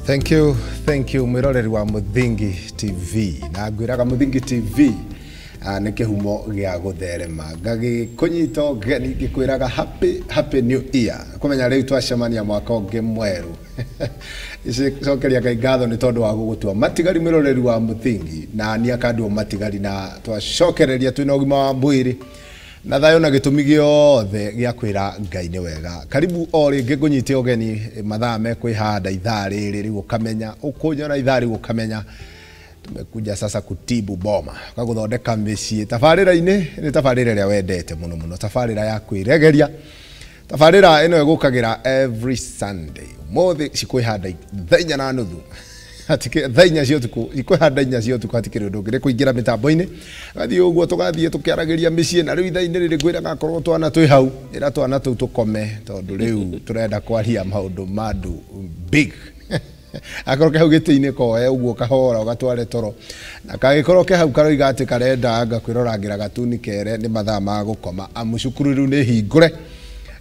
Thank you, thank you mwiroreri wa Muthingi TV. Na ngwiraga Muthingi TV nĩ kĩhumo gĩa gũtherema. Ngagĩkũnyita ũgeni ngĩkwĩraga happy happy new year. Kũmenya rĩu twacemania mwaka ũngĩ mwerũ. Icokeria Ngai ngatho nĩ tondũ wa gũgũtua matigari mwĩroreri wa Muthingi na niĩ akanduo matigari na twacokereria twĩna ũgima wa mwĩrĩ na thayũ na gĩtũmi gĩothe gĩa kwĩra Ngai nĩ wega. Karibu o rĩngĩ ngũnyite ũgeni mathaa mekwĩhanda ithaa rĩrĩ rĩu ũkamenya ũkũnyona ithaa rĩu ũkamenya tumekuja sasa kutibu boma kwa gũthondeka mĩciĩ. Tabarĩra-inĩ nĩ tabarĩra ĩrĩa wendete mũno mũno, tabarĩra ya kwĩregeria, tabarĩra ĩno ĩgũkagĩra every Sunday. Ũmũthĩ cikwĩhanda thaa inya na nuthu, thaa inya cia ũtukũ, ikwĩhanda inya cia ũtukũ, hatikĩrĩ ũndũ ũngĩ nĩ kũingĩra mĩtambo-inĩ gathiĩ ũguo tũgathiĩ tũkĩaragĩria mĩciĩ. Na rĩu ithaa-inĩ rĩrĩ ngwĩraga akorwo twana twĩ hau, ĩra twana tũu tũkome tondũ rĩu tũrenda kwaria maũndũ ma andũ big. Akorwo ke hau gĩtĩ-inĩ koe ũguo kahora ũgatware toro, na kangĩkorwo ke hau karoiga atĩ karenda anga kwĩrorangĩra gatuni kere nĩ mathaa ma gũkoma, amu cukuru rĩu nĩ hingũre.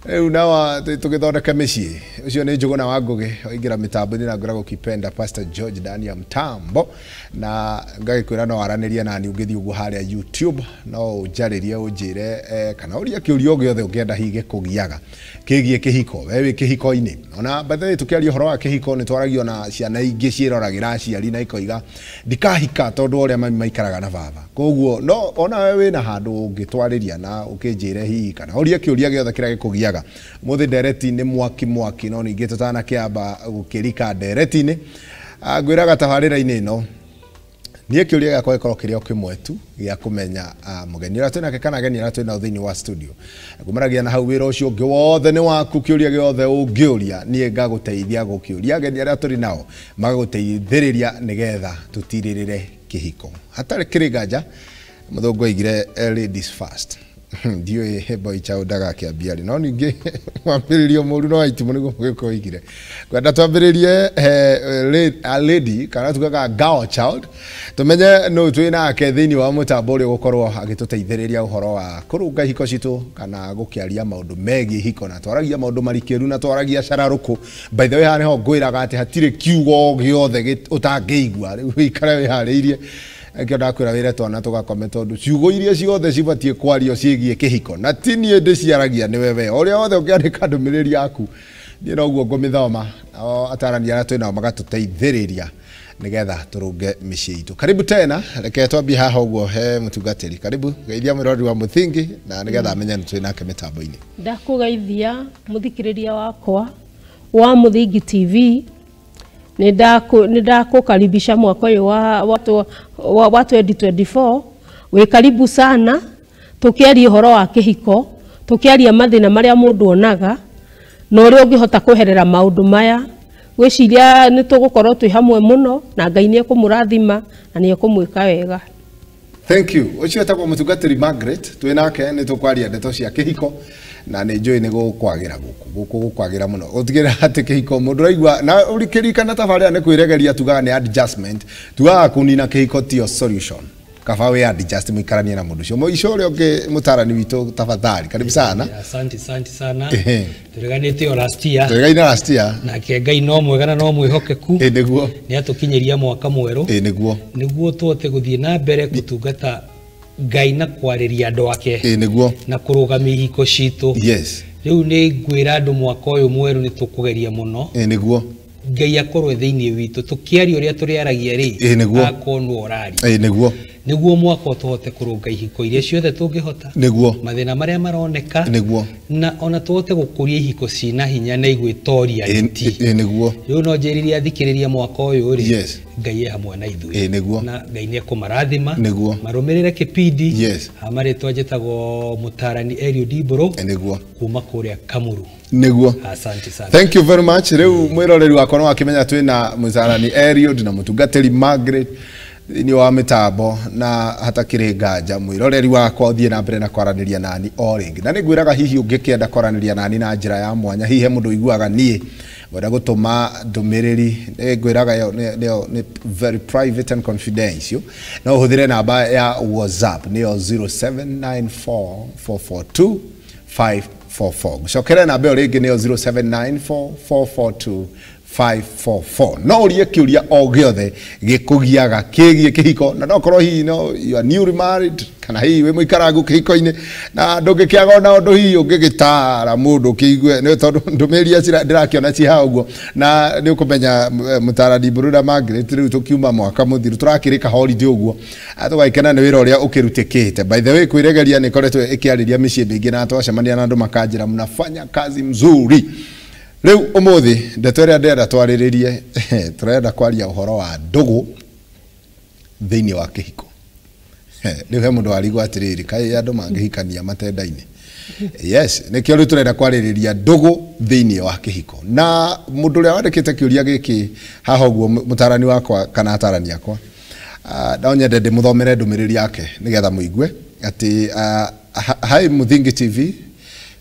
Rĩu nawa tũgĩthondeke mĩciĩ. Ũcio nĩ Njũgũna wa Ngũgĩ waingĩra mĩtambo-inĩ na ngoragwo kipenda Pastor George Daniel Mtambo, na ngagĩkwĩra no aranĩrie nani ũngĩthiĩ ũguo harĩa YouTube, no ũnjarĩrie ũnjĩre kana ũrie kĩũria o gĩothe ũngĩenda hihi gĩkũgiaga kĩgiĩ kĩhiko. We wĩ kĩhiko-inĩ, ona by the way tũkĩaria ũhoro wa kĩhiko nĩ twaragio na ciana ingĩ ciĩroragĩra aciari na ikoiga ndikahika tondũ ũrĩa mami maikaraga na baba. Koguo no ona we wĩna handũ ũngĩtwarĩria na ũkĩnjĩre hihi kana ũrie kĩũria gĩothe kĩrĩa gĩkũgiaga. Mũthĩ ndereti-inĩ mwaki mwaki, no ningĩ tũtanakĩamba gũkĩrika ndereti-inĩ, ngwĩraga tabarĩra-inĩ ĩno niĩ kĩũria gĩakwa gĩkorwo kĩrĩ o kĩmwe tu gĩa kũmenya mũgeni ũrĩa twĩnake kana ageni arĩa twĩnao thĩinĩ wa studio. Kumaragia na hau wĩra ũcio ũngĩ wothe nĩ waku, kĩũria gĩothe ũngĩũria niĩ ngagũteithia gũkĩũria ageni arĩa tũrĩ nao magagũteithĩrĩria nĩgetha tũtirĩrĩre kĩhiko. Hatarĩ kĩrĩ nganja mũthũngũ oigire ladies first. Ndiũĩ boy child ndagakĩambia rĩ, no ningĩ mwambĩrĩrio mũru no aitimũ nĩguo mũgĩkũyũ oigire. Kwenda twambĩrĩrie a lady kana tugaga girl child, tũmenye nũ twĩ nake thĩinĩ wa mũtambo ũrĩa ũgũkorwo agĩtũteithĩrĩria ũhoro wa kũrũnga ihiko citũ kana gũkĩaria maũndũ megiĩ ihiko, na twaragia maũndũ marikĩru na twaragia cararũkũ. By the way haha nĩho ngwĩraga atĩ hatirĩ kiugo gĩothe ũtangĩigua, rĩu ũikare wĩharĩirie. Nĩkĩo ndakwĩra wĩre twana tũgakome tondũ ciugo iria ciothe cibatiĩ kwario ciĩgiĩ kĩhiko na ti niĩ ndĩciaragia nĩ wewe. Ũrĩa wothe ũngĩandĩka ndũmĩrĩri yaku niĩ noguo ngũmĩthoma, nao atarani arĩa twĩ nao magatũteithĩrĩria nĩgetha tũrũnge mĩciĩ itũ. Karibu tena, reke twambie haha ũguo he mũtungatĩri. Karibu geithia mwĩroreri wa Muthingi na nĩgetha amenye nĩ twĩ nake mĩtambo-inĩ. Ndakũgeithia mũthikĩrĩria wakwa wa Muthingi TV. Nĩndakũkaribisha mwaka ũyũ wa 2024. Wĩ karibu sana tũkĩaria ũhoro wa kĩhiko, tũkĩaria mathĩna marĩa mũndũ onaga na ũrĩa ũngĩhota kweherera maũndũ maya. Ngwĩciria nĩ tũgũkorwo twĩ hamwe mũno na Ngai nĩ ekũmũrathima na nĩ ekũmwĩka wega. Thank you. Ũcio etagwo mũtungatĩri Margaret, twĩ nake nĩ tũkwaria ndeto cia kĩhiko na nĩ njũĩ nĩ gũkwagĩra gũkũ gũkũ gũkwagĩra mũno. Ũtigĩrĩra atĩ kĩhiko mũndũ ũraigua na ũrikĩririkana tabarĩra nĩ kwĩregeria tugaga nĩ adjustment, tugaga kũnina kĩhiko tiyo solution. Kaba wĩ adjust mũikaranie na mũndũ ũcio. Mũico ũrĩa ũngĩ mũtarani witũ tafadhali, karibu sana. Asante, asante sana. Tũreganĩte o last year. Tũregaine last year. Nake Ngai no mwega na no mwĩhokeku. Ĩ nĩguo. Nĩ atũkinyĩria mwaka mwerũ. Ĩ nĩguo. Nĩguo tũhote gũthiĩ na mbere gũtungata Ngai na kwarĩria andũ ake. Ĩ nĩguo. Na kũrũgamia ihiko citũ. Yes. Rĩu nĩ ngwĩra andũ mwaka ũyũ mwerũ nĩ tũkũgeria mũno. Ĩ nĩguo. Ngai akorwo thĩinĩ witũ tũkĩaria ũrĩa tũrĩaragia rĩ. Ĩ nĩguo. Akorwo nĩwe ũraria. Ĩ nĩguo. Nĩguo mwaka ũyũ tũhote kũrũnga ihiko iria ciothe tũngĩhota. Nĩguo. Mathĩna marĩa maroneka. Nĩguo. Na ona tũhote gũkũria ihiko cina hinya na igwĩtoria riti. Ĩ nĩguo. Rĩu no njĩrire athikĩrĩria mwaka ũyũ rĩ. Yes. Ngai e hamwe na ithuĩ. Ĩ nĩguo. Na Ngai nĩ ekũmarathima. Nĩguo. Marũmĩrĩre kĩbindi. Yes. Marĩtwa njĩtagwo mũtarani Eliud Mbũrũ. Ĩ nĩguo. Kuma kũrĩa Kamuru. Nĩguo. Asante sana. Thank you very much. Rĩu mwĩroreri wakwa nĩ wakĩmenya twĩna mũtarani Eliud na mũtungatĩri Margaret thĩinĩ wa mĩtambo, na hatakĩrĩ nganja mwĩroreri wakwa ũthiĩ na mbere na kwaranĩria nani o rĩngĩ. Na nĩngwĩraga hihi ũngĩkĩenda kwaranĩria nani na njĩra ya mwanya, hihi he mũndũ ũiguaga niĩ ngwenda gũtũma ndũmĩrĩri, nĩngwĩraga ĩyo nĩyo nĩ very private and confidential. No ũhũthĩre namba ya WhatsApp nĩyo 0794 442 544. Ngũcokere namba ĩyo rĩngĩ nĩyo 0794 442 544. No ũrie kĩũria o gĩothe gĩkũgiaga kĩgiĩ kĩhiko, na no korwo hihi no you are newly married kana hihi wĩ mũikarangu kĩhiko-inĩ na ndũngĩkĩaga ona ũndũ hihi ũngĩgĩtara mũndũ ũkĩigue, nĩ tondũ ndũmĩrĩri ndĩrakĩona ci haha ũguo, na nĩ ũkũmenya mũtarani Mbũrũ Margaret rĩu tũkiuma mwaka mũthiru tũrakĩrĩka holiday ũguo, tũgagĩkena nĩ wĩra ũrĩa ũkĩrutĩkĩte. By the way, kwĩregeria nĩ ĩkoretwo ĩkĩarĩria mĩciĩ mĩingĩ na twacemania na andũ makanjĩra mnafanya kazi mzuri. Rĩu ũmũthĩ ndeto ĩrĩa ndĩrenda twarĩrĩrie, tũrenda kwaria ũhoro wa ndũgũ thĩinĩ wa kĩhiko. Rĩu he mũndũ warigwo atĩrĩrĩ, kaĩ andũ mangĩhikania matendaine? Yes, nĩkĩo rĩu tũrenda kwarĩrĩria ndũgũ thĩinĩ wa kĩhiko. Na mũndũ ũrĩa wandĩkĩte kĩũria gĩkĩ haha ũguo, mũtarani wakwa kana atarani akwa, no nyende ndĩmũthomere ndũmĩrĩri yake nĩgetha mũigue atĩ hi Muthingi TV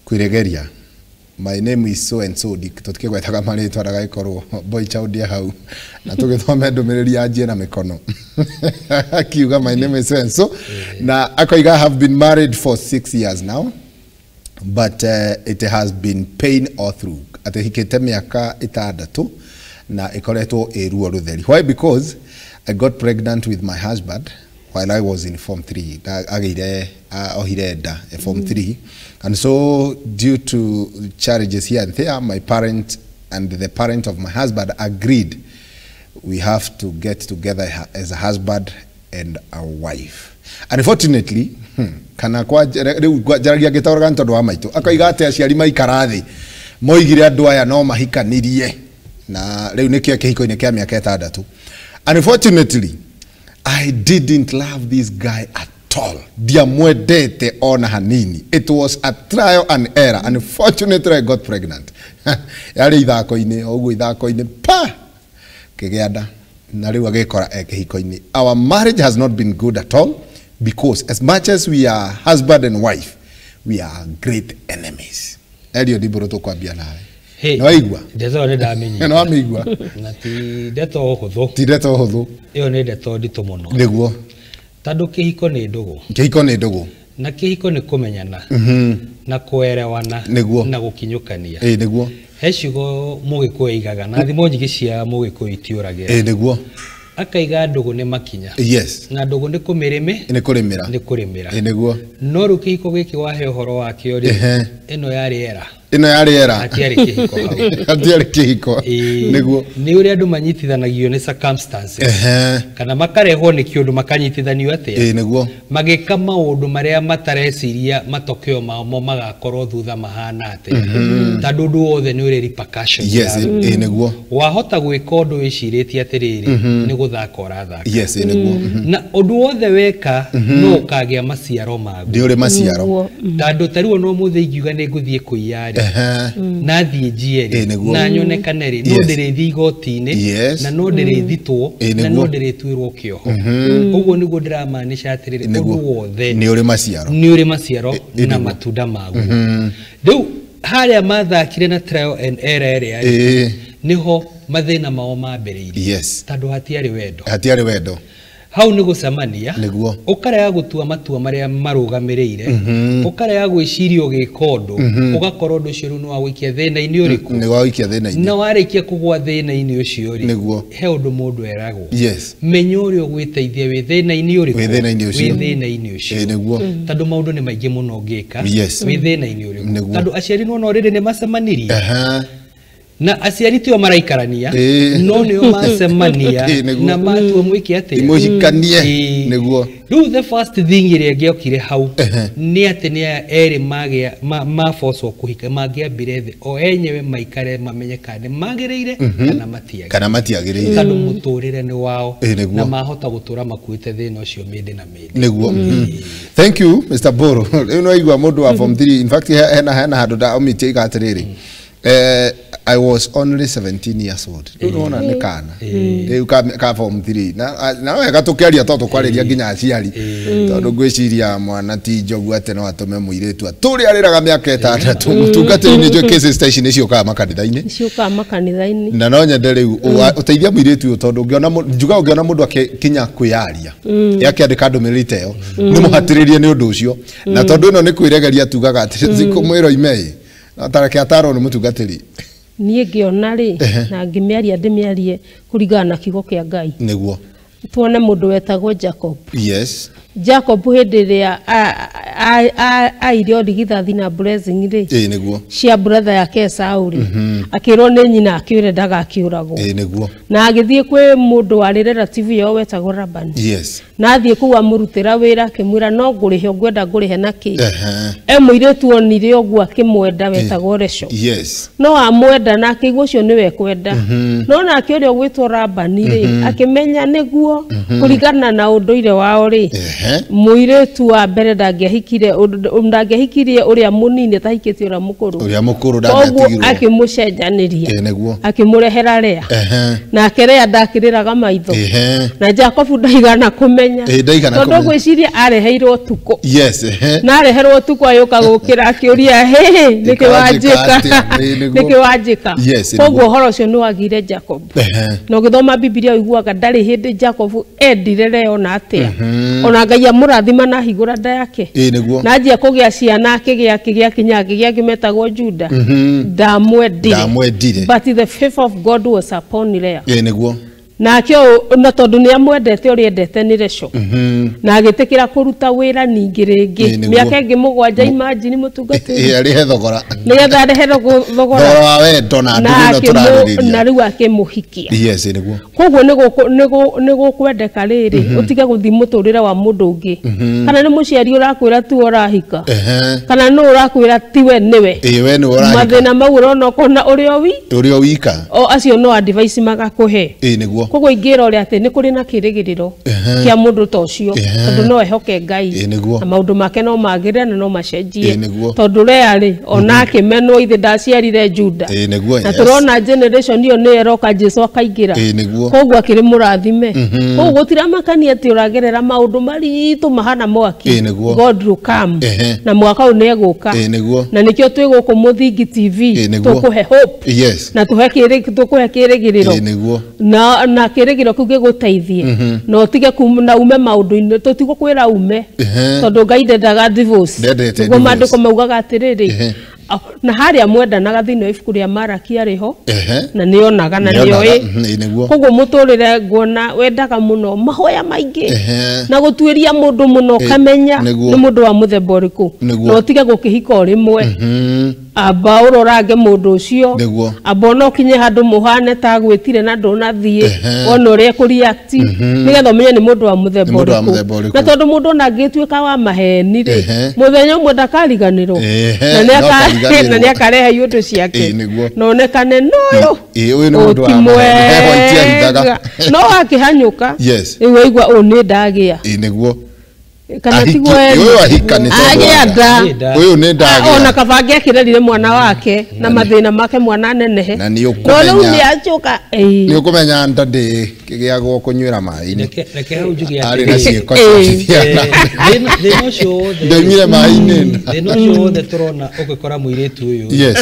kwĩregeria, my name is so and so Dick, tũtikĩgwetaga marĩtwa ndagagĩkorwo boy child ya hau, na tũgĩthome ndũmĩrĩri yanjie na mĩkono akiuga my name is so and so, na akoiga I have been married for 6 years now but it has been pain all through. Atĩ hikĩte mĩaka 6 na ĩkoretwo ĩ ruo rũtheri. Why? Because I got pregnant with my husband while I was in form 3. Agĩire ohire nda form 3, and so due to challenges here and there, my parent and the parent of my husband agreed we have to get together as a husband and a wife. Unfortunately, kana kwa rĩu njaragia ngĩtaũraga nĩ tondũ wa maitũ, akoiga atĩ aciari maikara thĩ moigire andũ aya no mahikanirie, na rĩu nĩkĩo kĩhiko-inĩ kĩa mĩaka 6. Unfortunately, I didn't love this guy at all. Ndiamwendete ona hanini. It was a trial and error. Unfortunately, I got pregnant. Yarĩ ithako-inĩ, o ũguo ithako-inĩ, pa! Kĩgĩa nda. Na rĩu agĩkora e kĩhiko-inĩ. Our marriage has not been good at all because as much as we are husband and wife, we are great enemies. Elio Ndibũrũ tũkwambia nawe. Hey, Nĩ waigua? Ndeto ĩyo nĩ ndamĩnyita. Nĩ wamĩigua? Na ti ndeto hũthũ. Ti ndeto hũthũ. Ĩyo nĩ ndeto nditũ mũno. Nĩguo. Tondũ kĩhiko nĩ ndũgũ. Kĩhiko nĩ ndũgũ. Na kĩhiko nĩ kũmenyana. Na kũerewana. Nĩguo. Na gũkinyũkania. Ĩĩ nĩguo. He ciugo Mũgĩkũyũ aigaga, na thimo nyingĩ cia Mũgĩkũyũ itiũragĩra. Ĩĩ nĩguo. Akaiga ndũgũ nĩ makinya. Yes. Na ndũgũ nĩ kũmĩrĩmĩ. Nĩ kũrĩmĩra. Nĩ kũrĩmĩra. Ĩĩ nĩguo. No rĩu kĩhiko gĩkĩ wahe ũhoro wakĩo rĩ, ĩno yarĩ era. Ĩno yarĩ era. Hatiarĩ kĩhiko hau. Hatiarĩ kĩhiko. Nĩguo. Nĩ ũrĩa andũ manyitithanagio nĩ circumstances. Kana makarehwo nĩ kĩũndũ makanyitithanio atĩa? Ĩĩ nĩguo. Magĩka maũndũ marĩa matareciria matokeo mamo magakorwo thutha mahana atĩa. Tondũ ũndũ wothe nĩ ũrĩ repercussions. Yes, ĩĩ nĩguo. Wahota gwĩka ũndũ wĩcirĩtie atĩrĩrĩ, nĩ gũthaka ũrathaka. Yes, ĩĩ nĩguo. Na ũndũ wothe weka no ũkagĩa maciaro maguo. Nĩ ũrĩ maciaro. Tondũ ta rĩu ona ũmũthĩ ingiuga nĩ ngũthiĩ kũiya rĩ, na thiĩ njiye rĩ, na nyonekane rĩ, no ndĩrĩthiĩ igoti-inĩ, na no ndĩrĩthitwo, na no ndĩrĩtuĩrwo kĩoho. Ũguo nĩguo ndĩramaanisha atĩrĩrĩ, ũndũ wothe nĩ ũrĩ maciaro. Nĩ ũrĩ maciaro na matunda maguo. Rĩu harĩa mathakire na trial and error ĩrĩa rĩ, nĩho mathĩna mao mambĩrĩirie. Yes. Tondũ hatiarĩ wendo. Hatiarĩ wendo. Hau nĩ gũcemania. Nĩguo. Ũkarega gũtua matua marĩa marũgamĩrĩire, ũkarega gwĩciria ũgĩka ũndũ, ũgakorwo ũndũ ũcio rĩu nĩ wagũikia thĩna-inĩ ũrĩkũ? Nĩ wagũikia thĩna-inĩ. Na warĩkia kũgũa thĩna-inĩ ũcio rĩ, Nĩguo. he ũndũ mũndũ eragwo. Yes. Menya ũrĩa ũgwĩteithia wĩ thĩna-inĩ ũrĩkũ? Wĩ thĩna-inĩ ũcio. Wĩ thĩna-inĩ ũcio. Ĩĩ nĩguo. Tondũ maũndũ nĩ maingĩ mũno ũngĩka. Yes. Wĩ thĩna-inĩ ũrĩkũ? Nĩguo. Tondũ aciari nĩwona rĩrĩ nĩ macemanirie. Na aciari tio maraikarania, no nĩo macemania na matua mwĩke atĩa? Mũhikanie. Nĩguo. Rĩu the first thing ĩrĩa ĩngĩokire hau nĩ atĩ nĩ aya erĩ magĩa mabocwo kũhika, mangĩambire thĩ o enyewe maikare mamenye kana nĩ magĩrĩire kana matiagĩrĩire. Kana matiagĩrĩire. Tondũ mũtũrĩre nĩ wao na mahota gũtũra makuĩte thĩna ũcio mĩndĩ na mĩndĩ. Nĩguo. Thank you Mr. Boro. Rĩu nĩ waigua mũndũ wa form 3, in fact hena handũ ndaomitie iga atĩrĩrĩ, I was only 17 years old. Nĩ nĩ kana. Rĩu ka form 3. Na wega tũkĩaria to tũkwarĩria nginya aciari. Tondũ ngwĩciria mwana ti njogu atĩ no atũme mũirĩtu atũrĩ arĩraga mĩaka 6. Mũtungatĩri nĩ njũĩ cases ta ici nĩ ciũkaga makanitha-inĩ. Ciũkaga makanitha-inĩ. Na no nyende rĩu ũteithia mũirĩtu ũyũ tondũ ũngĩona njuga ũngĩona mũndũ akĩkinya kwĩyaria. Akĩandĩka ndũmĩrĩri ta ĩyo, nĩ mũhatĩrĩrie nĩ ũndũ ũcio. Na tondũ ĩno nĩ kwĩregeria tugaga atĩ zikũ mwĩro imei. No tareke atarwo nĩ mũtungatĩri. Niĩ ngĩona rĩ na ngĩmĩaria ndĩmĩarie kũringana na kiugo kĩa Ngai. Nĩguo. Tuone mũndũ wetagwo Jacob. Yes. Jacob hĩndĩ ĩrĩa aire ũrigithathi na blessing rĩ. Ĩĩ nĩguo. Cia brother yake Esau rĩ. Akĩrwo nĩ nyina akĩũre ndagakĩũragwo. Ĩĩ nĩguo. Na agĩthiĩ kwĩ mũndũ warĩ relative yao wetagwo Laban. Yes. Na athiĩ kũu amũrutĩra wĩra akĩmwĩra no ngũrĩhe ngwenda ngũrĩhe na kĩ. E mũirĩtu onire ũguo akĩmwenda wetagwo Rachel. Yes. No amwenda na akĩigua ũcio nĩwe kwenda. No nake ũrĩa ũgwĩtwo Laban rĩ akĩmenya nĩguo kũringana na ũndũire wao rĩ. Mũirĩtu wa mbere ndangĩahikire ũrĩa mũnini atahikĩtie ũrĩa mũkũrũ. Ũrĩa mũkũrũ ndangĩatigirwo. Koguo akĩmũcenjanĩria. Ĩĩ nĩguo. Akĩmũrehera Lea. Nake Lea ndakĩrĩraga maitho. Na Jacob ndaigana kũmenya. Tondũ ngwĩciria areheirwo ũtukũ. Yes. Na areherwo ũtukũ agĩũka gũkĩra akĩũria hĩ nĩkĩ wanjĩka. Nĩkĩ wanjĩka. Koguo ũhoro ũcio nĩ wagire Jacob. Na ũgĩthoma Bibilia ũiguaga ndarĩ hĩndĩ Jacob endire Lea ona atĩa. Ona Ngai amũrathima na ahingũra nda yake. Ĩĩ nĩguo. Na anjia kũgĩa ciana akĩgĩa akĩgĩa kinya akĩgĩa kĩmetagwo Juda. Ndamwendire. Ndamwendire. But the favor of God was upon Lea. Ĩĩ nĩguo. Nake na tondũ nĩ amwendete ũrĩa endete nĩ Rachel. Na agĩtĩkĩra kũruta wĩra ningĩ rĩngĩ. Mĩaka ĩngĩ 7 imagine mũtungatĩri. Ĩĩ arĩhe thogora. Nĩgetha arĩhe thogora. Thogora wa wendo na ndũgũ ĩno tũrarĩrĩria. Na rĩu akĩmũhikia. Yes nĩguo. Koguo nĩ gũkwendeka rĩrĩ ũtige gũthiĩ mũtũrĩre wa mũndũ ũngĩ. Kana nĩ mũciari ũrakwĩra tu ũrahika. Kana nũ ũrakwĩra tiwe nĩwe. Ĩĩ we nĩwe ũrahika. Mathĩna mau ũrona ũkona ũrĩa wi. Ũrĩa wika. O acio no advice magakũhe. Ĩĩ nĩguo. Koguo ingĩra ũrĩa atĩ nĩ kũrĩ na kĩrĩgĩrĩro kĩa mũndũ ta ũcio tondũ no ehoke Ngai na maũndũ make no magĩrĩre na no macenjie tondũ Lea rĩ ona akĩmenwo ithe ndaciarire Juda. Na tũrona generation ĩyo nĩ ĩroka Jesu akaingĩra. Koguo akĩrĩ mũrathime. Koguo gũtiramakania atĩ ũragerera maũndũ maritũ mahana mwaki. God will come. Na mwaka ũyũ nĩ egũka. Na nĩkĩo twĩ gũkũ Mũthingi TV tũkũhe hope. Na tũkũhe kĩrĩgĩrĩro. Na kĩrĩgĩrĩro kĩu gĩgũteithie na ũtige na ume maũndũ-inĩ tũtigũkwĩra ume tondũ Ngai ndendaga divorce. Nĩguo maandĩko maugaga atĩrĩrĩ na harĩa mwendanaga thĩinĩ wa ibuku rĩa Maraki arĩ ho na nĩonaga na nĩoĩ. Koguo mũtũrĩre nguona wendaga mũno mahoya maingĩ na gũtuĩria mũndũ mũno ũkamenya nĩ mũndũ wa mũthemba ũrĩkũ na ũtige gũkĩhika o rĩmwe. Amba ũrorange mũndũ ũcio amba ona ũkinye handũ mũhane ta gwĩtire na ndũnathiĩ wone ũrĩa ekũreact nĩgetha ũmenye nĩ mũndũ wa mũthemba ũrĩkũ. Na tondũ mũndũ ona angĩtuĩka wa maheni rĩ mũthenya ũmwe ndakariganĩrwo na nĩakarehe iũndũ ciake na onekane noyũ ti mwega no akĩhanyũka rĩu waigua ũyũ nĩ ndagĩa. Kana tiguo agĩa nda ũyũ nĩ ndagĩa ona kaba angĩakĩrerire mwana wake na mathĩna make mwana anenehe na no rĩu nĩ acoka. Nĩ ũkũmenya nda ndĩkĩgĩagwo kũnyuĩra maĩ-inĩ. Reke hau njuge arĩ na ciĩko cia ciana thĩna ũcio wothe ndaumire maĩ-inĩ nda. Thĩna ũcio wothe tũrona ũgĩkora mũirĩtu ũyũ Yes.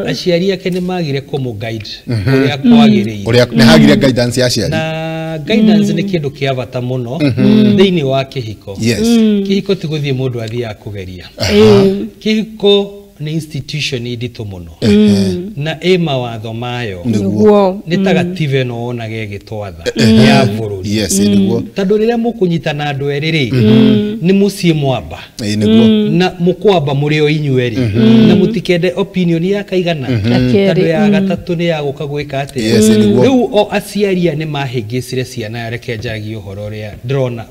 Aciari ake nĩ magire kũmũ guide ũrĩa kwagĩrĩire. Ũrĩa nĩ hagire guidance ya aciari. Na guidance nĩ kĩndũ kĩa bata mũno thĩinĩ wa kĩhiko. Yes. Kĩhiko ti gũthiĩ mũndũ athiaga kũgeria. Kĩhiko nĩ institution nditũ mũno na ĩ mawatho mayo. Nĩguo. Nĩ ta gatiba ĩno wonaga ĩgĩtwatha ya bũrũri. Yes nĩguo. Tondũ rĩrĩa mũkũnyitana andũ erĩ rĩ nĩ mũciĩ mwamba. Ĩĩ nĩguo. Na mũkwamba mũrĩ o inyuĩ erĩ na mũtikende opinion ya kaigana tondũ ya gatatũ nĩ ya gũka gwĩka atĩa. Yes nĩguo. Rĩu o aciari aya nĩ mahĩngĩcire ciana reke njaragie ũhoro ũrĩa ndĩrona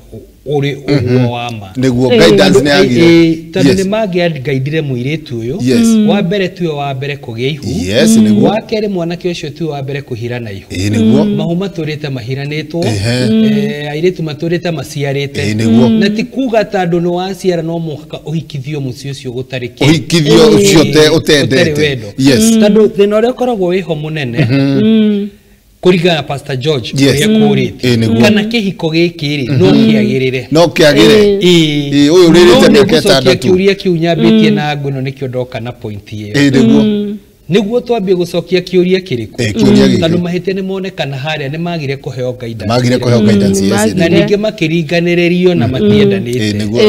ũrĩ ũguo wa ma. Nĩguo guidance nĩ yagire. Tondũ nĩ mangĩangaidire mũirĩtu ũyũ. Wa mbere tiwe wa mbere kũgĩa ihu. Yes nĩguo. Wa kerĩ mwanake ũcio tiwe wa mbere kũhirana ihu. Ĩĩ nĩguo. Mahu matũrĩte mahiranĩtwo. Airĩtu matũrĩte maciarĩte. Ĩĩ nĩguo. Na ti kuga tondũ nĩ waciara no mũhaka ũhikithio mũciĩ ũcio gũtarĩ kĩ. Ũhikithio ũcio ũtendete. Yes. Tondũ thĩna ũrĩa ũkoragwo wĩho mũnene kũringana na Pastor George ũrĩa kũrĩte kana kĩhiko gĩkĩ rĩ no kĩagĩrĩre. No kĩagĩrĩre. Ĩĩ ũyũ ũrĩrĩte mĩaka 6. Kĩũria kĩu nyambĩtie na ngũno nĩkĩo ndoka na point ĩyo. Ĩĩ nĩguo. Nĩguo twambie gũcokia kĩũria kĩrĩkũ. Kĩũria gĩkĩ. Tondũ mahĩtia nĩ monekana harĩa nĩ magire kũheo guidance. Magire kũheo guidance yes. Na ningĩ makĩringanĩrĩrio na matiendanĩte. Ĩĩ nĩguo.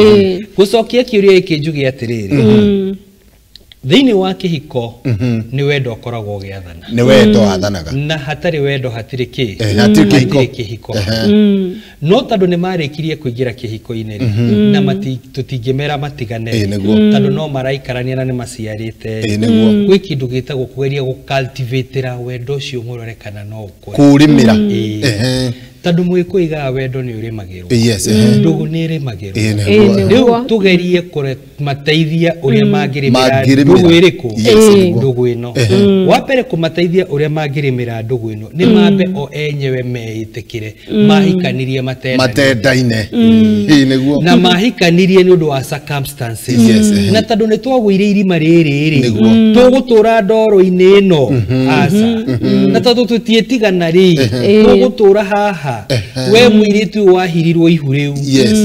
Gũcokia kĩũria gĩkĩ njuge atĩrĩrĩ. Thĩinĩ wa kĩhiko nĩ wendo ũkoragwo ũgĩathana. Nĩ wendo wathanaga. Na hatarĩ wendo hatirĩ kĩ? Hatirĩ kĩhiko. No tondũ nĩ marĩkirie kũingĩra kĩhiko-inĩ rĩ, na tũtingĩmera matigane tondũ no maraikarania na nĩ maciarĩte. Gwĩ kĩndũ gĩtagwo kũgeria gũcultivatĩra wendo ũcio mũrore kana no ũkũre. Kũũrĩmĩra. Tondũ mũgĩkũyũ oigaga wendo nĩ ũrĩmagĩrwo. Ndũgũ nĩ ĩrĩmagĩrwo. Rĩu tũgerie kũmateithia ũrĩa mangĩrĩmĩra ndũgũ ĩrĩkũ? Ndũgũ ĩno. Wa mbere kũmateithia ũrĩa mangĩrĩmĩra ndũgũ ĩno nĩ mambe o enyewe meĩtĩkĩre mahikanirie matendaine. Na mahikanirie nĩ ũndũ wa circumstances. Na tondũ nĩ twagũire irima rĩrĩ rĩ, tũgũtũra ndoro-inĩ ĩno aca. Na tondũ tũtiĩtigana rĩ, tũgũtũra haha. We mũirĩtu wahirirwo ihu rĩu,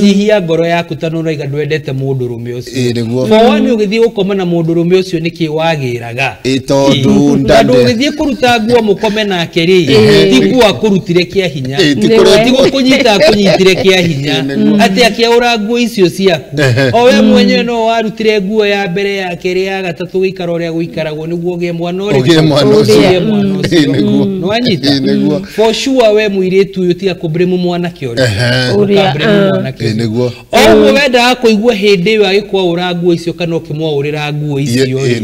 nyihia ngoro yaku tondũ ũrauga ndwendete mũndũrũme ũcio. For one ũgĩthiĩ gũkoma na mũndũrũme ũcio nĩkĩ wagĩraga? Tondũ ũgĩthiĩ kũruta nguo mũkome nake rĩ, ti nguo akũrutire kĩa hinya, ti gũkũnyita akũnyitire kĩa hinya, atĩ akĩaũra nguo icio ciaku. O we mwenyewe no warutire nguo ya mbere ya kerĩ ya gatatũ gũikara ũrĩa gũikaragwo nĩguo ũgĩe mwana ũrĩkũ? Ũgĩe mwana ũcio. Nĩwanyita? For sure we mũirĩtu ũyũ tiga kũbrĩmu mwanake ũrĩa. Ũkabrĩmu mwanake ũcio. O ũguo wendaga kũigua hĩndĩ ĩyo agĩkwaũra nguo icio kana ũkĩmwaũrĩra nguo icio rĩ,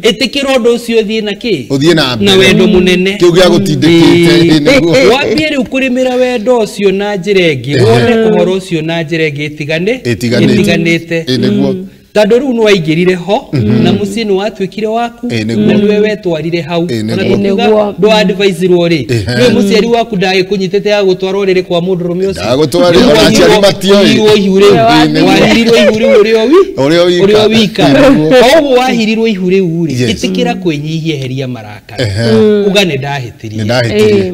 ĩtĩkĩra ũndũ ũcio ũthiĩ na kĩ? Na wendo mũnene. Kĩu gĩagũtindĩkĩte. Wambie rĩu kũrĩmĩra wendo ũcio na njĩra ĩngĩ, wone ũhoro ũcio na njĩra ĩngĩ ĩtiganĩte. Tondũ rĩu nĩwaingĩrire ho na mũciĩ nĩwatuĩkire waku na nĩwe wetwarire hau. Ona tũkiuga ndũ-advice-irwo rĩ, nĩwe mũciari waku ndagĩkũnyitĩte agagũtwara ũrĩrĩ kwa mũndũrũme ũcio. Wahirirwo ihu rĩu, wahirirwo ihu rĩu ũrĩ o wika. O ũguo wahirirwo ihu rĩu rĩ, ĩtĩkĩra kwĩnyihia, eheria marakara, uga nĩ ndahĩtirie.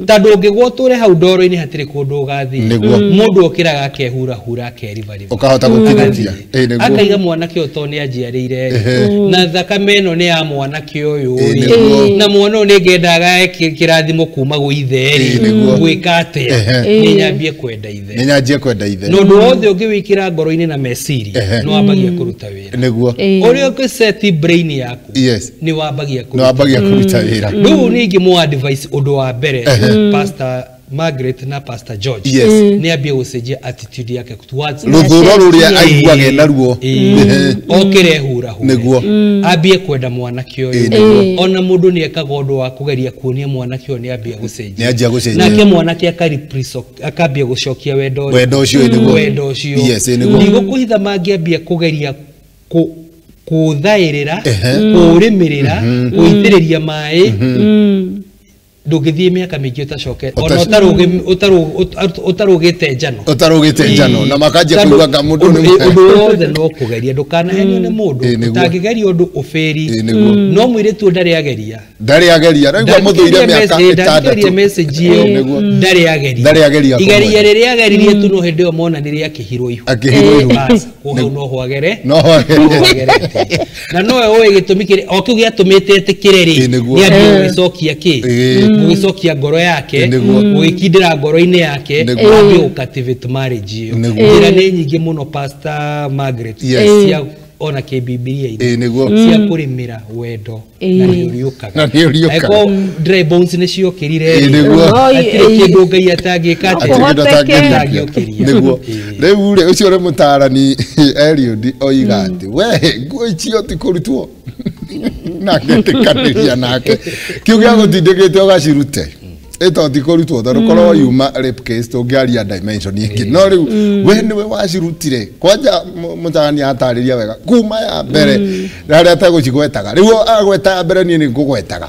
Tondũ ũngĩgwa ũtũre hau ndoro-inĩ hatirĩ kũndũ ũgathiĩ. Mũndũ okĩraga akehurahura akeribariba. Ũkahota gũkinyũkia. Akaiga mwanake ũyũ tondũ nĩ anjiarĩire na thakame ĩno nĩ ya mwanake ũyũ rĩ, na mwana ũyũ nĩ ngendaga kĩrathimo kuma gwĩ ithe rĩ, gwĩka atĩa? Nĩ nyambie kwenda ithe. Nĩ nyanjie kwenda ithe. Na ũndũ wothe ũngĩwĩkĩra ngoro-inĩ na meciria nĩ wambagia kũruta wĩra. Ũrĩa ũngĩseti brain yaku nĩ wambagia kũruta wĩra. Rĩu nĩ ingĩmũ advice ũndũ wa mbere Pastor Margaret na Pastor George nĩ ambie gũcenjia attitude yake towards rũthũro rũrĩa aiguaga naruo. Okĩre hurahure. Ambie kwenda mwanake ũyũ. Ona mũndũ nĩ ekaga ũndũ wa kũgeria kuonia mwanake ũyũ nĩ ambia gũcenjia. Nake mwanake akambia gũcokia wendo ũcio. Wendo ũcio. Ndigũkũhitha mangĩambia kũgeria kũthaĩrĩra, kũrĩmĩrĩra, gũitĩrĩria maĩ, ndũngĩthiĩ mĩaka mĩingĩ ũtacokete ona ũtarũgĩte njano. Ũtarũgĩte njano na makanjia kũigua nga mũndũ nĩ ũndũ wothe no kũgeria, ndũkanahenio nĩ mũndũ, ũtangĩgeria ũndũ ũbĩri. No mũirĩtu ndarĩ ageria. Ndarĩ ageria. Rĩu mũthũire mĩaka ĩtandatũ. Message ĩyo ndarĩ ageria. Igeria rĩrĩa ageririe tu no hĩndĩ ĩyo monanirie akĩhirwo ihu. Akĩhirwo ihu. Hau no hwagere. No hwagere. Na nowe ũĩ gĩtũmi kĩrĩa o kĩu gĩatũmĩte etĩkĩre rĩ, nĩ ambie gũgĩcokia kĩ? Gũgĩcokia ngoro yake, gũgĩkindĩra ngoro-inĩ yake, ambie gũ-cultivate marriage ĩyo. Njĩra nĩ nyingĩ mũno Pastor Margaret cia ona kĩbibilia-inĩ cia kũrĩmĩra wendo na nĩ ũriũkaga. Angĩkorwo dry bones nĩ ciokĩrire rĩ, hatirĩ kĩndũ Ngai atangĩka atangĩũkĩria. Rĩu rĩ, ũcio nĩ mũtaarani Eliud oiga atĩ we nguo icio ti kũrutwo na ngetĩkanĩria nake kĩu gĩagũtindĩkĩte ũgacirute ĩto ti kũrutwo tondũ korwo yuma rape case tũngĩaria dimension ĩngĩ, no rĩu we nĩwe wacirutire. Kwanja mũtaarani atarĩria wega kuma ya mbere harĩa ategũcigwetaga, rĩu agweta ya mbere niĩ nĩ ngũgwetaga,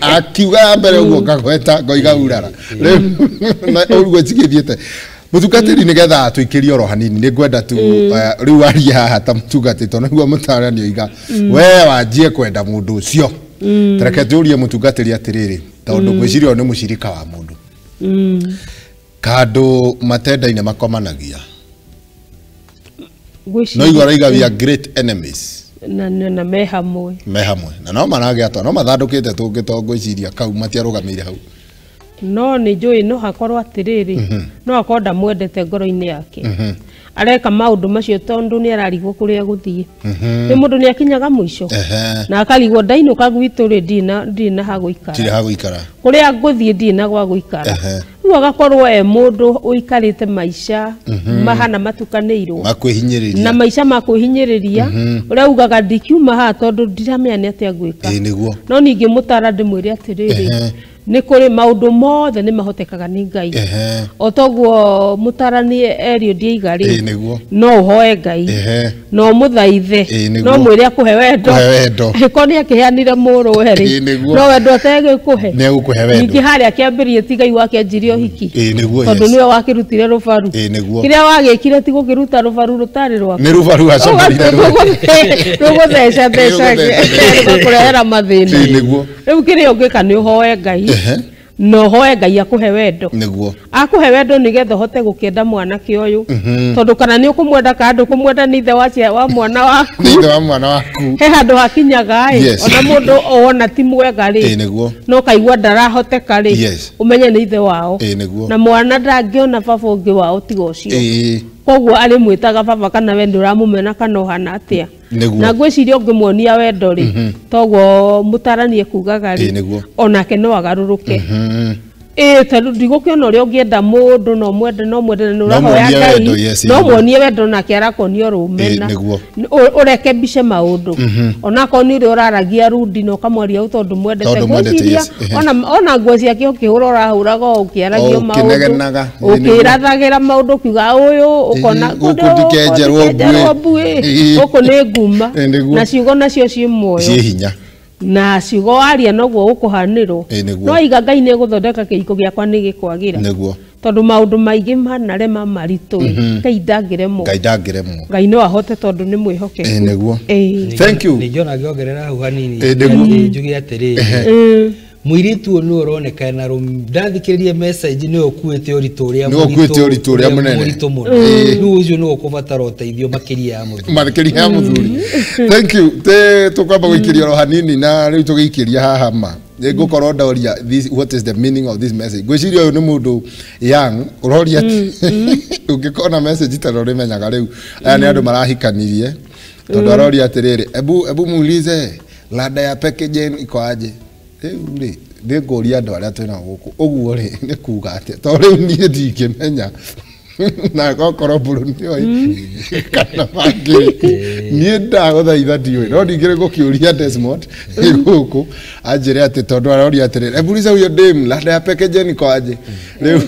akiuga ya mbere ũguo ngagweta ngoiga urara rĩu ũguo cigĩthiĩte. Mũtungatĩri nĩgetha tũikĩrie oro hanini nĩ ngwenda tu rĩu arie haha ta mũtungatĩri tondũ nĩguo mũtaarani oiga we wanjie kwenda mũndũ ũcio. Tareke tũrie mũtungatĩri atĩrĩrĩ, tondũ ngwĩciria ũyũ nĩ mũcirika wa mũndũ. Kandũ matendaine makomanagia. No igua raiga we are great enemies. Na me hamwe. Me hamwe. Na no maragĩa atwa, no mathandũkĩte tũngĩ to ngwĩciria kau matiarũgamĩire hau. No nĩ njũĩ no hakorwo atĩrĩrĩ, no akorwo ndamwendete ngoro-inĩ yake. Areka maũndũ macio tondũ nĩ ararigwo kũrĩa gũthiĩ. Nĩ mũndũ nĩ akinyaga mũico na akarigwo ndainũka gwitũ rĩ, ndirĩ na ha gũikara. Ndirĩ ha gũikara. Kũrĩa ngũthiĩ ndirĩ na gwa gũikara. Rĩu agakorwo e mũndũ ũikarĩte maica mahana matukanĩirwo. Ma kwĩhinyĩrĩria. Na maica ma kwĩhinyĩrĩria, ũrĩa ugaga ndikiuma haha tondũ ndiramenya nĩ atĩa ngwĩka. Nĩguo. No ningĩ mũtara ndĩmwĩre atĩrĩrĩ, nĩ kũrĩ maũndũ mothe nĩ mahotekaga nĩ Ngai. O toguo mũtarani erio ndiaiga rĩ, no ũhoe Ngai, no mũthaithe, no mwĩre akũhe wendo. Angĩkorwo nĩ akĩheanire mũrũwe rĩ, no wendo ategũkũhe, nĩ egũkũhe wendo. Ningĩ harĩa kĩambĩrĩria ti Ngai wakĩanjirie ũhiki, tondũ nĩwe wakĩrutire rũbaru. Kĩrĩa wagĩkire ti gũkĩruta rũbaru rũtarĩ rwaku. Nĩ rũbaru wacokerire rũgũtheca thecage rũgakũrehera mathĩna. Rĩu kĩrĩa ũngĩka nĩ ũhoe Ngai, no ũhoe Ngai akũhe wendo. Nĩguo. Akũhe wendo nĩgetha ũhote gũkĩenda mwanake ũyũ. Tondũ kana nĩ ũkũmwenda kana ndũkũmwenda nĩ ithe wa mwana waku. Nĩ ithe wa mwana waku. He handũ hakinyaga ĩ, ona mũndũ wona ti mwega rĩ, no kaigua ndarahoteka rĩ, ũmenye nĩ ithe wao. Na mwana ndangĩona baba ũngĩ wao tiga ũcio. Koguo arĩmwĩtaga baba kana we ndũramũmena kana ũhana atĩa. Na ngwĩciria ũngĩmuonia wendo rĩ, toguo mũtarani ekugaga rĩ, onake no agarũrũke. Tondũ ndigũkĩona ũrĩa ũngĩenda mũndũ no mwende no mwende na nĩũrahoya Ngai, no muonie wendo nake arakuonia rũmena. Ũrekebishe maũndũ. Onakorwo nĩ ũrĩa ũraragia rudi na ũkamwaria ũũ tondũ mwendete, ngwĩciria ona nguo ciake ũkĩhũra ũrahũraga o ũkĩaragia maũndũ, ũkĩrathagĩra maũndũ ũkiuga ũyũ ũkona gũkũ ndikenjerwo mbuĩ, gũkũ nĩ nguma, na ciugo nacio ciĩ muoyo, ciĩ hinya, na ciugo waria noguo ũkũhanĩrwo. No iga Ngai nĩ egũthondeka kĩhiko gĩakwa nĩ gĩkwagĩra, tondũ maũndũ maingĩ manarema maritũ, Ngai ndangĩremwo. Ngai ndangĩremwo. Ngai no ahote tondũ nĩ mwĩhokeku. Nĩguo. Thank you. Ningĩ ona ngĩongerera hau hanini, njuge atĩrĩrĩ, mũirĩtu ũyũ nĩwe ũroneka na ndathikĩrĩria message nĩwe ũkuĩte ũritũ ũrĩa mũnene mũritũ mũno. Rĩu ũcio nĩwe ũkũbatara ũteithio makĩria ya mũthuri. Makĩria ya mũthuri. Thank you. Tũkwamba gũikĩria oro hanini na rĩu tũgĩikĩria haha ma. Nĩngũkorwo ndoria what is the meaning of this message. Ngwĩciria ũyũ nĩ mũndũ young ũroria ũngĩkona message ta ũrĩmenyaga rĩu. Aya nĩ andũ marahikanirie tondũ aroria atĩrĩrĩ, ebu muulize lada ya packaging iko aje. Rĩu rĩ nĩngũria andũ arĩa twĩnao gũkũ ũguo rĩ nĩ kuga atĩa, tondũ rĩu niĩ ndingĩmenya na okorwo mbũrũ nĩoĩ kana mangĩ niĩ ndagũthaitha ndiũĩ, no ningĩ ngũkĩũria Desmond gũkũ anjĩre atĩ tondũ aroria atĩrĩrĩ, ebu uliza huyo dem lada ya packaging iko aje. Rĩu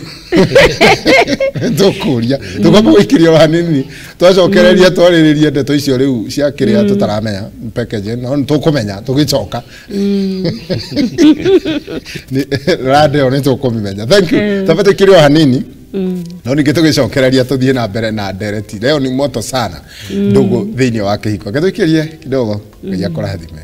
tũkũria tũkwamba gũikĩria hanini twacokereria twarĩrĩrie ndeto icio rĩu cia kĩrĩa tũtaramenya packaging, no nĩtũkũmenya tũgĩcoka rada ĩyo nĩtũkũmĩmenya. Thank you. Twambe tũikĩrie o hanini no ningĩ tũgĩcokereria tũthiĩ na mbere na ndereti. Leo ni moto sana ndugu thĩinĩ wa kĩhiko. Reke tũikĩrie kidogo. Ngai akũrathime.